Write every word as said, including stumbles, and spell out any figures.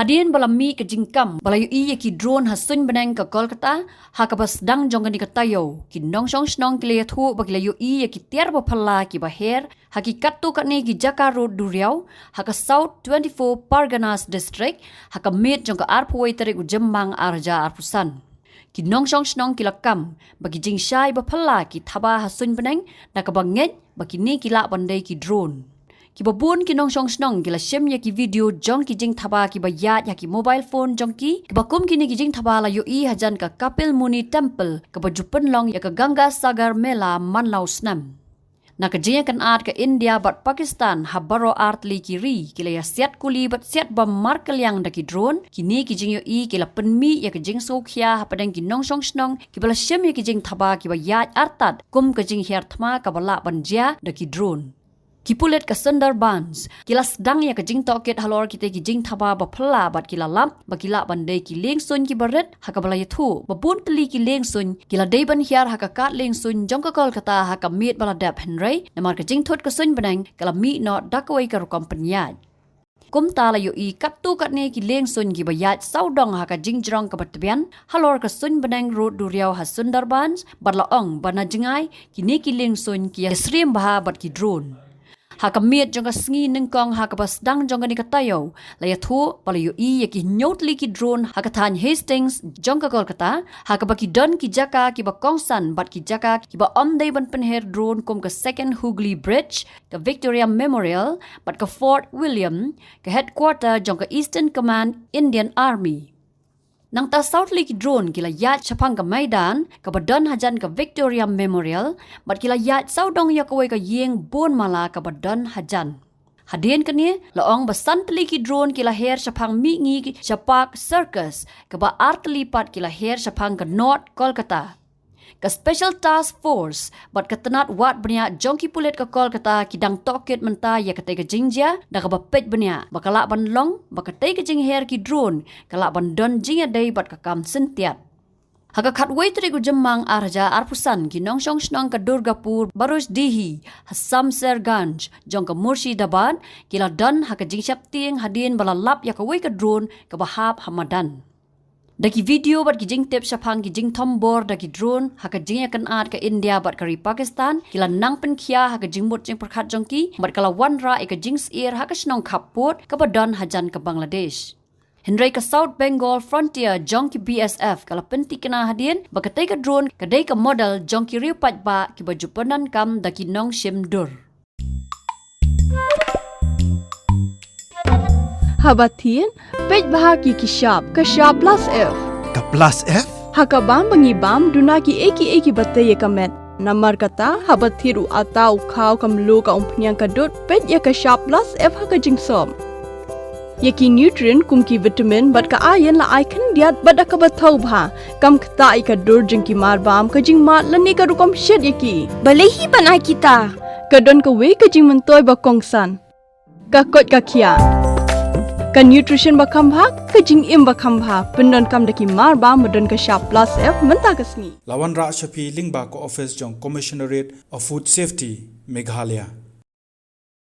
Hadien ba la mih ka jingkam ba la ïohi ïa ki drone ha suiñ bneng ka Kolkata, ha kaba sdang jong kane ka taïew, ki nongshong shnong ki la ïathuh ba ki la ïohi ïa ki tiar ba phylla kiba her ha ki katto katne ki jaka rud duriaw ha ka South twenty-four Parganas District, ha ka miet jong ka arphew wei tarik u Jymmang ar hajar arphew san. Ki nongshong shnong ki la kam ba ki jingshai ba phylla ki thaba ha suiñ bneng, na kaba ngeit ba kine ki lah ban dei ki drone. Kiba bun ki nongshong shnong ki la shim ïa ki video jong ki jingthaba kiba ïaid ha ki mobile phone jong ki, kiba kum kine ki jingthaba la ïohi hajan ka Kapil Muni Temple kaba ju pynlong ïa ka Ganga Sagar Mela man la u snem. Na ka jingïakynad ka India bad Pakistan, ha baroh artylli ki ri ki la ïa siat kuli bad siat bom markylliang da ki drone, kine ki jingïohi ki la pynmih ïa ka jingsngewkhia hapdeng ki nongshong shnong kiba la shim ïa ki jingthaba kiba ïaid artat kum ka jinghiar thma kaba lah ban jia da ki drone. Ki pulit ka Sundarbans ki la sdang ïa ka jingtohkit halor kitei ki jingthaba ba phylla bad ki la lap ba ki lah ban dei ki lieng suiñ kiba rit, ha kaba la ïathuh ba bun tylli ki lieng suiñ ki la dei ban hiar ha ka kad lieng suiñ jong ka Kolkata ha ka miet ba la dep, hynrei namar ka jingthut ka suiñ bneng ka la mih noh da kawei ka rukom pynïaid. Kumta la ïohi katto katne ki lieng suiñ kiba ïaid sawdong ha ka jingjrong kaba tbian halor ka suiñ bneng rud duriaw ha Sundarbans, bad la ong ba na jngai kine ki lieng suiñ ki ïasyriem bha bad ki drone. Ha ka miet jong ka sngi nyngkong ha kaba sdang jong kane ka taïew, la ïathuh ba la ïohi ïa ki hynñiew tylli ki drone ha ka thaiñ Hastings jong ka Kolkata, ha kaba ki don ki jaka kiba kongsan bad ki jaka kiba ym dei ban pynher drone kum ka Second Hooghly Bridge, ka Victoria Memorial bad ka Fort William, ka headquarter jong ka Eastern Command Indian Army. Nangta saw tylli ki drone ki la ïaid shaphang ka maidan kaba don hajan ka Victoria Memorial, bad ki la ïaid sawdong ïa kawei ka ïing bun mala kaba don hajan. Hadien kane, la ong ba san tylli ki drone ki la her shaphang mihngi sha Park Circus, kaba ar tylli pat ki la her shaphang ka North Kolkata. Ka Special Task Force bad ka tnat wad bniah jong ki pulit ka Kolkata ki dang tohkit mynta ïa katei ka jingjia, da kaba peit bniah ba ka lah ban long ba katei ka jingher ki drone ka lah ban don jingïadei bad ka kam syntiat. Ha ka khatwei tarik u Jymmang ar hajar arphew san, ki nongshong shnong ka Durgapur Barujdihi ha Samserganj jong ka Murshidabad ki la don ha ka jingsheptieng hadien ba la lap ïa kawei ka drone kaba hap ha madan. Da ki video bad ki jingtip shaphang ki jingthombor da ki drone ha ka jingïakynad ka India bad ka ri Pakistan, ki la nang pynkhia ha ka jingmut jingpyrkhat jong ki, bad ka la wanrah ïa ka jingsyier ha ka shnong khappud kaba don hajan ka Bangladesh. Hynrei ka South Bengal Frontier jong ki B S F ka la pyntikna hadien ba katei ka drone ka dei ka model jong ki riew paidbah kiba ju pyndonkam da ki nongshim dur. Haba thied, peit bha ki ki shap, ka shap plus F. Ka plus F? Ha ka bam ba ngi bam, duna ki ei ki ei kiba tei ïa ka met. Namar kata, haba thied u atta, u khaw, ka mluh, ka umphniang, ka dud, peit ïa ka shap plus F ha ka jingsop. Ïa ki nutrient kum ki vitamin bad ka iron la ai khyndiat bad da kaba thaw bha, kam ktah ïa ka dur jong ki mar bam, ka jingmad lane ka rukom shet ïa ki. Balei hi ban ai kita? Ka don kawei ka jingmyntoi ba kongsan. Ka koit ka khiah. Ka nutrition ba kham bha, ka jingim ba kham bha, pyndonkam da ki mar bam ba don ka shap plus F mynta ka sngi. La wanrah sha phi lyngba ka office jong Commissionerate of Food Safety, Meghalaya.